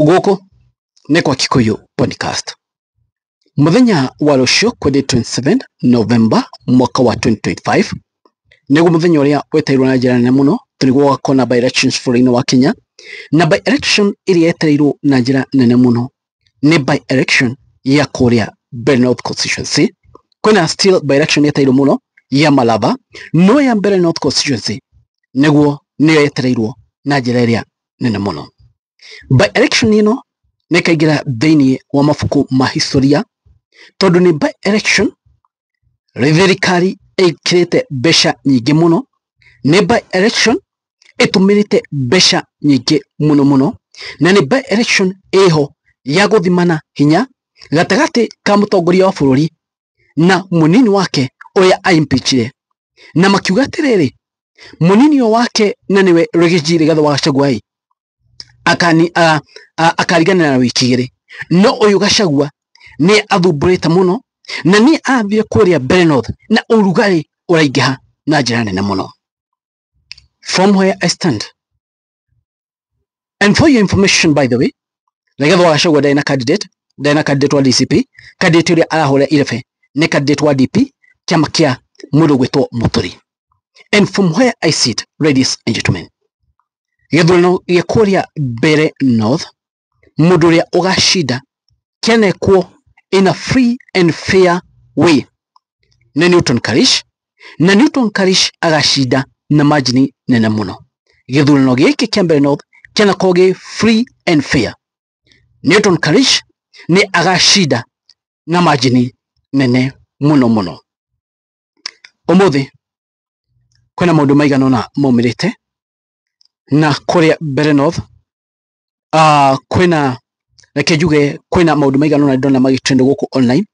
Gũkũ nĩ kwa Kikuyu Podcast. Mũthenya wa rũciũ kwendĩ 27 November mwaka wa 2025 nĩguo mũthenya ũrĩa wetereirwo na njĩra nene mũno tondũ nĩguo gũgakorwo na by elections bũrũri-inĩ wa Kenya, na by election ĩrĩa yetereirwo na njĩra nene mũno nĩ by election ya kũrĩa Mbeere North constituency. Kwĩna still by election yetereirwo mũno ya Malava, no ya Mbeere North constituency nĩguo nĩyo yetereirwo na njĩra ĩrĩa nene mũno. By election ĩno nĩ ĩkaingĩra thĩinĩ wa mabuku ma historia tondũ nĩ by election thirikari ĩkĩrĩte mbeca nyingĩ mũno, nĩ by election ĩtũmĩrĩte mbeca nyingĩ mũno mũno, na nĩ by election ĩho ya gũthimana hinya gatagatĩ ka mũtongoria wa bũrũri na mũnini wake ũrĩa aimpeachire, na makiuga atĩrĩrĩ, mũnini ũyũ wake na nĩwe Riggy Rigathĩ wa Gachagua ĩ akani akariganĩra na wiki igĩrĩ, no ũyũ Gachagua nĩ athumbũrĩte mũno na nĩ arathire kũrĩa Mbeere North na ũrugarĩ ũraingĩha na njĩra nene mũno. From where I stand, and for your information, by the way, Rigathĩ wa Gachagua ndarĩ na candidate, ndarĩ na candidate wa DCP. Candidate ũrĩa arahũra irebe nĩ candidate wa DP, kĩama kĩa mũndũ ũgwĩtwo Mũturi. And from where I sit, ladies and gentlemen, gĩthurano gĩa kũrĩa Mbeere North, mũndũ ũrĩa ũgacinda kĩanekwo in a free and fair way nĩ Newton Karish, na Newton Karish agacinda na margin nene mũno. Gĩthurano gĩkĩ kĩa Mbeere North kĩanakorwo gĩ free and fair, Newton Karish nĩ agacinda na margin nene mũno mũno. Ũmũthĩ kwĩna maũndũ maigana ũna maumĩrĩte na kũrĩa Mbeere North, kwĩna, reke njuge, kwĩna maũndũ maigana ũna ndĩrona magĩtrend gũkũ online,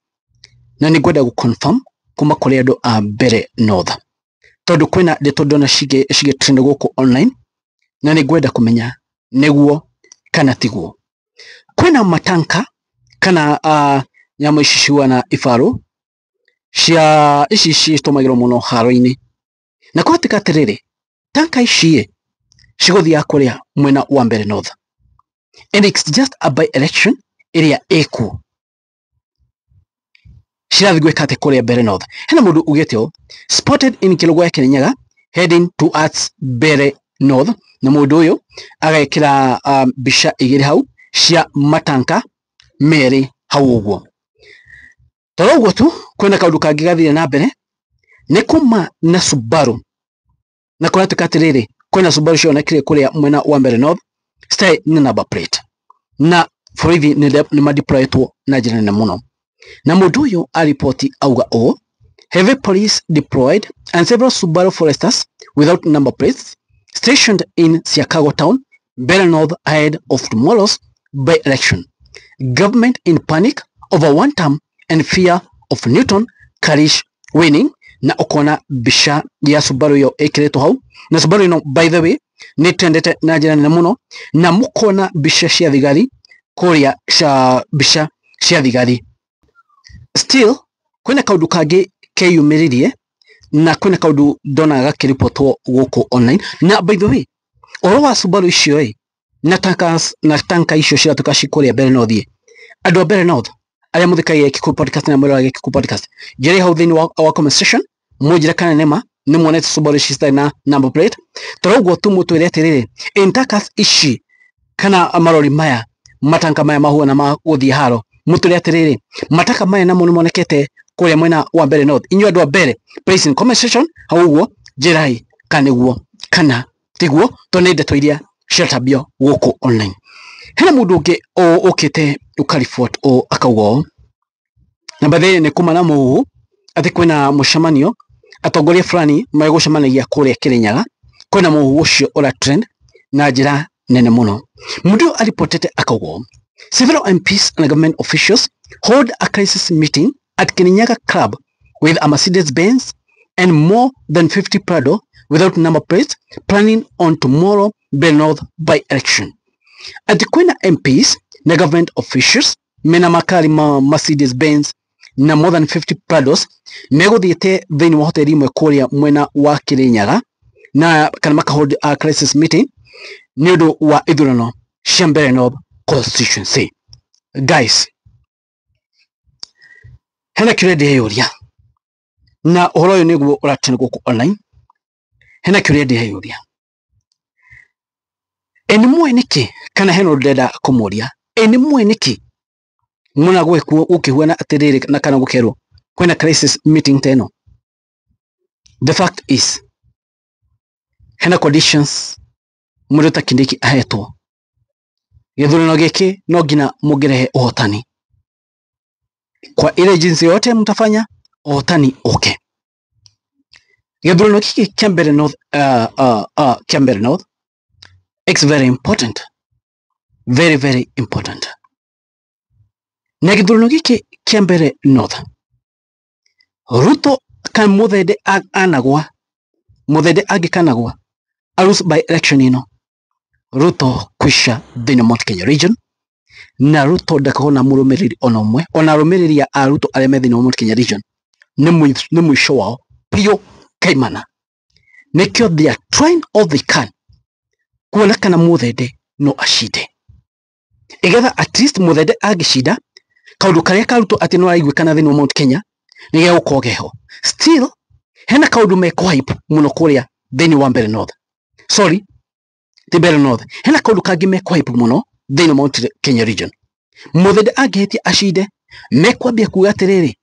na nĩ ngwenda gũ confirm kuma kũrĩ andũ a Mbeere North tondũ kwĩna ndeto ndona cigĩtrend gũkũ online na nĩ ngwenda kũmenya nĩguo kana tiguo. Kwĩna matanka kana nyamũ ici cihuana ibarũ cia ici citũmagĩrwo mũno haro-inĩ, na kũhoteka atĩrĩrĩ, tanka ici ĩ cigũthiaga kũrĩa mwena wa Mbeere North, and it's just a by election ĩrĩa ĩkuo cirathiĩ gwĩka atĩ kũrĩa Mbeere North. Hena mũndũ ugĩte ũũ, "Spotted in Kĩrũgũ ya Kĩrĩnyaga heading towards Mbeere North," na mũndũ ũyũ agekĩra mbica igĩrĩ hau cia matanka merĩ hau ũguo. Toro ũguo tu, kwĩna kaũndũ kangĩ gathire na mbere nĩ kuma na Subaru, na kũratuĩka atĩrĩrĩ, kwĩna Subaru cionekire kũrĩa mwena wa Mbeere North citarĩ na number plate, na borithi nĩ madeployetwo na njĩra nene mũno, na mũndũ ũyũ aripoti auga ũũ, "Heavy police deployed and several Subaru Foresters without number plates stationed in Siakago town, Mbeere North, ahead of tomorrow's by-election. Government in panic over one term and fear of Newton Karish winning." Na ũkona mbica ya Subaru ĩyo ĩkĩrĩtwo hau, na Subaru ĩno, by the way, nĩ trendete na njĩra nene mũno, na mũkona mbica cia thigari kũrĩa, cia mbica cia thigari. Still kwĩna kaũndũ kangĩ keyumĩririe na kwĩna kaũndũ ndona gakĩribotwo gũkũ online. Na by the way, ũhoro wa Subaru icio ĩ na tankers, na tanka icio ciratuĩka ci kũrĩa Mbeere North ĩ, andũ a Mbeere North arĩa mũthikagia Kikuyu Podcast na mwĩroraga Kikuyu Podcast, njĩre hau thĩinĩ wa comment section, mũnjĩre kana nĩma nĩ muonete Subaru ici citarĩ na number plate. Toro ũguo tu, mũtwĩre atĩrĩrĩ, tankers ici kana marori maya, matanka maya mahuana ma gũthiĩ haro, mũtwĩre atĩrĩrĩ, matanka maya namo nĩ monekete kũrĩa mwena wa Mbeere North? Inyuĩ andũ a Mbeere, please, in comment section hau ũguo, njĩrai kana nĩguo kana tiguo, tondũ nĩ ndeto iria ciratambio gũkũ online. Hena mũndũ ũngĩ ũkĩte ũkaribot akauga ũũ, na by the way nĩ kuma na mũhuhu atĩ kwĩna mũcemanio atongoria fulani megũcemanagia kũrĩa Kĩrĩnyaga. Kwĩna mũhuhu ũcio ũra trend na njĩra nene mũno. Mũndũ ũyũ aripotete akauga ũũ, "Several MPs and government officials hold a crisis meeting at Kirinyaga Club with a Mercedes Benz and more than 50 Prado without number plates, planning on tomorrow Mbeere North by election." Atĩ kwĩna MPs na government officials mena makari ma Mercedes Benz na more than 50 Prados megũthiĩte thĩinĩ wa hoteli ĩmwe kũrĩa mwena wa Kirinyaga na kana maka hold a crisis meeting nĩ ũndũ wa ithurano cia Mbeere North. constituency. Guys, hena kĩũria ndĩreyũria na ũhoro ũyũ nĩguo ũratene gũkũ online. Hena kĩũria ndĩreyũria, ĩ nĩ mũĩ nĩkĩ, kana hena ũndũ ndĩrenda kũmũria, ĩ nĩ mũĩ nĩkĩ mũna gũkĩhuana atĩrĩrĩ na kana gũkerwo kwĩna crisis meeting ta ĩno? The fact is, hena conditions mũndũ ta Kindiki ahetwo. Gĩthurano gĩkĩ no nginya mũngĩrehe ũhotani kwa ile jinsi yote mtafanya, ũhotani ũke. Gĩthurano gĩkĩ kĩa Mbeere North, kĩa Mbeere North, it's very important, very very important. Na gĩthurano gĩkĩ kĩa Mbeere North, Ruto kana Muthende anagwa, Muthende angĩkanagwa a lose by election ĩno, Ruto kwisha thĩinĩ wa Mount Kenya region, na Ruto ndakorwo na mũrũmĩrĩri ona ũmwe, ona arũmĩrĩri a Ruto arĩa me thĩinĩ wa Mount Kenya region nĩ mũico wao biũ kaimana. Nĩkĩo they are trying all they can kuona kana Muthende no acinde, igetha at least Muthende angĩcinda, kaũndũ karĩa ka Ruto atĩ no araiguĩkana thĩinĩ wa Mount Kenya nĩ gegũkorwo geho. Still hena kaũndũ mekũhype mũno kũrĩa thĩinĩ wa Mbeere North, sorry, ti Mbeere North, hena kaũndũ kangĩ mekũhype mũno thĩinĩ wa Mount Kenya region. Muthende angĩhĩtia acinde, mekwambia kuga atĩrĩrĩ,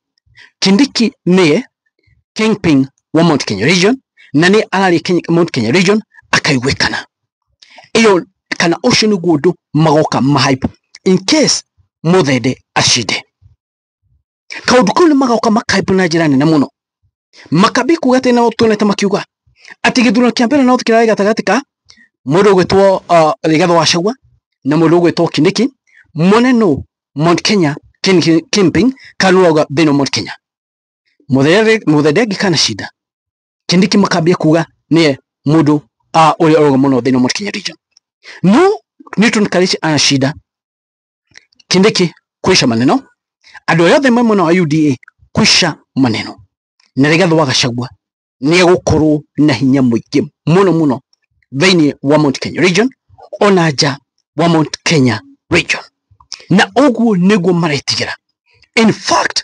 Kindiki nĩye kingpin wa Mount Kenya region na nĩ araria Mount Kenya region akaiguĩkana. Ĩyo kana ũcio nĩguo ũndũ magoka mahype in case Muthende acinde. Kaũndũ kau nĩ magoka makahype na njĩra nene mũno, makambia kuga atĩ no tuonete makiuga atĩ gĩthurano kĩa Mbeere North kĩrarĩ gatagatĩ ka mũndũ ũgwĩtwo Rigathĩ wa Gachagua na mũndũ ũgwĩtwo Kindiki, mone no Mount Kenya kingpin kana ũrauga thĩinĩ wa Mount Kenya. Muthende angĩkana cinda, Kindiki makambia kuga nĩye mũndũ ũrĩa ũrauga mũno thĩinĩ wa Mount Kenya region. No Newton Kariuki anashinda, Kindiki kwisha maneno, andũ arĩa othe me mwena wa UDA kwisha maneno, na Rigathĩ wa Gachagua nĩ egũkorwo na hinya mũingĩ mũno mũno thĩinĩ wa Mount Kenya region ona nja wa Mount Kenya region, na ũguo nĩguo maretigĩra. In fact,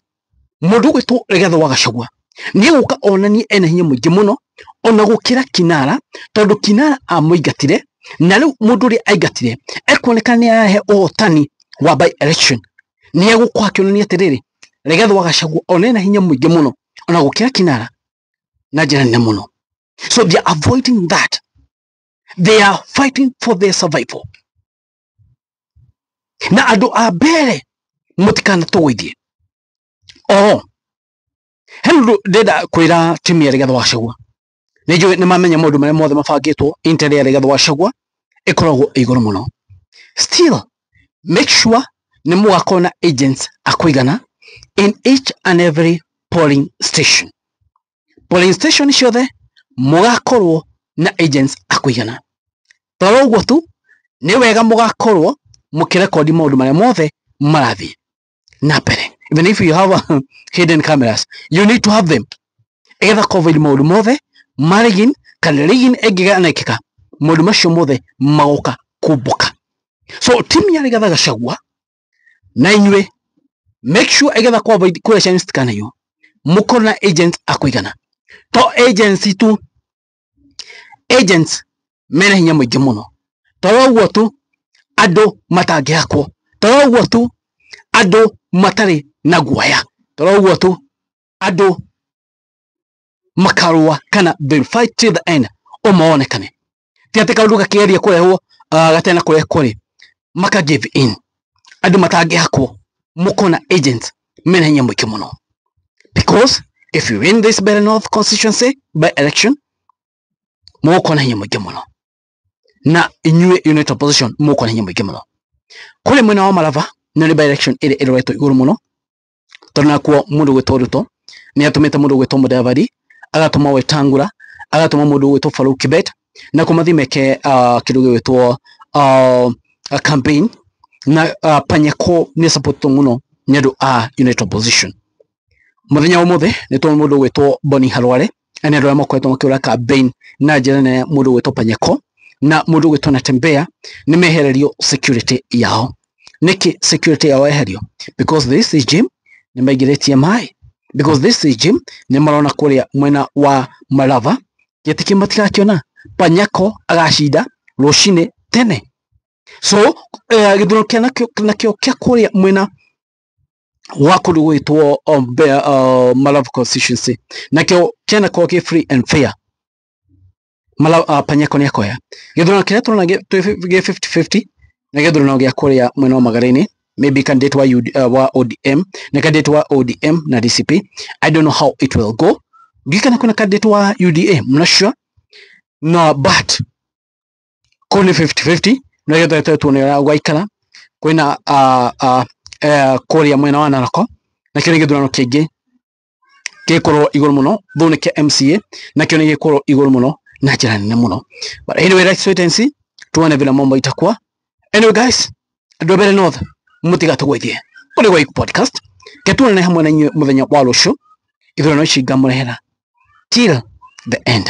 mũndũ ũgwĩtwo Rigathĩ wa Gachagua nĩ egũka onanie ena hinya mũingĩ mũno ona gũkĩra Kinara, tondũ Kinara amũingatire, na rĩu mũndũ ũrĩa aingatire ekuoneka nĩ arahe ũhotani wa by election. Nĩ egũkorwo akĩonania atĩrĩrĩ, Rigathĩ wa Gachagua ona ena hinya mũingĩ mũno ona gũkĩra Kinara na njĩra nene mũno. So they are avoiding that, they are fighting for their survival. Na andũ a mbere mũtikanatũgũithie. Oho hena ũndũ ndĩrenda kwĩra timu ya Rigathĩ wa Gachagua, nĩ njũĩ nĩ mamenya maũndũ marĩa mothe mabangĩtwo. Intel ya Rigathĩ wa Gachagua ĩkoragwo ĩ igũrũ mũno. Still make sure nĩ mũgakorwo na agents a kũigana in each and every polling station. Polling station ciothe mũgakorwo na agents a kũigana. Toro ũguo tu, nĩ wega mũgakorwo mũkĩrekondi maũndũ marĩa mothe marathiĩ na mbere. Even if you have hidden cameras, you need to have them igetha cover maũndũ mothe ma rigging, kana rigging ĩngĩganekĩka, maũndũ macio mothe magoka kumbũka. So timu ya Rigathĩ Gachagua na inyuĩ, make sure igetha ku avoid kura cianyu citikanaiyo, mũkorwo na agents a kũigana. To agents tu, agents mena hinya mũingĩ mũno. Toro ũguo tu, andũ matangĩhakwo. Toro ũguo tu, andũ matarĩ na guoya. Toro ũguo tu, andũ makarũa kana they fight till the end ũmonekane. Ti atĩ kaũndũ gakĩgeria kũrehwo gatarĩ na kũrĩa kũrĩ maka give in. Andũ matangĩhakwo, mũkorwo na agents mena hinya mũingĩ mũno, because if you win this Mbeere North constituency by election, mũgũkorwo na hinya mũingĩ mũno, na inyuĩ unit opposition mũgũkorwo na hinya mũingĩ mũno. Kũrĩ mwena wa Malava, na nĩ by election ĩrĩa ĩroretwo igũrũ mũno, tondũ nakuo mũndũ ũgwĩtwo Ruto nĩ atũmĩte mũndũ ũgwĩtwo Mudavadi, agatũma Wetangula, agatũma mũndũ ũgwĩtwo Farouk Kibet, na kũmathiĩ meke kĩndũ gĩgwĩtwo campaign na Panyako nĩ supportwo mũno nĩ andũ a unit opposition. Mũthenya wa ũmũthĩ nĩ tuona mũndũ ũgwĩtwo Boni Khalwale na nĩ andũ arĩa makoretwo makĩũra campaign na njĩra nene. Mũndũ ũgwĩtwo Panyako na mũndũ ũgwĩtwo Natembeya nĩ mehererio security yao. Nĩkĩ security yao yeherio? Because this regime nĩ maingĩrĩtie maĩ, because this regime nĩ marona kũrĩa mwena wa Malava gĩtĩ kĩu matigakiona. Panyako agacinda rũcinĩ tene. So gĩthurano kĩa nakĩo kĩa kũrĩa mwena wa kũndũ gwĩtwo Malava constituency nakĩo kĩanakorwo kĩ free and fair. Panyako nĩ akoya gĩthurano kĩrĩa tũrona gĩ 50-50 na gĩthurano gĩa kũrĩa mwena wa Magarini, maybe candidate wa, wa ODM na candidate wa ODM na DCP. I don't know how it will go. Ngikana kuna candidate wa UDA, I'm not sure. No, but kũu nĩ 50-50 no gĩthoete tuone ũrĩa gwaikara. Kwĩna kũrĩa mwena wa Narok nakĩo nĩ gĩthurano kĩngĩ gĩkorwo igũrũ mũno, though nĩ kĩa MCA, nakĩo nĩ gĩkorwo igũrũ mũno na njĩra nene mũno. But anyway, let's wait and see, tuone vile mambo itakuwa. Anyway guys, andũ a Mbeere North, mũtigatũgũithie kũrĩ gwa podcast ketuonane hamwe na inyuĩ mũthenya wa rũciũ. Ithurano ici ngamũrehera till the end,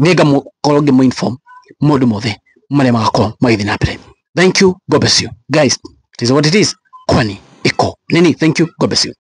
nĩ ngakorwo ngĩmũ-inform maũndũ mothe marĩa magakorwo magĩthiĩ na mbere. Thank you, God bless you guys. It is what it is. Kwani iko nini? Thank you, God bless you.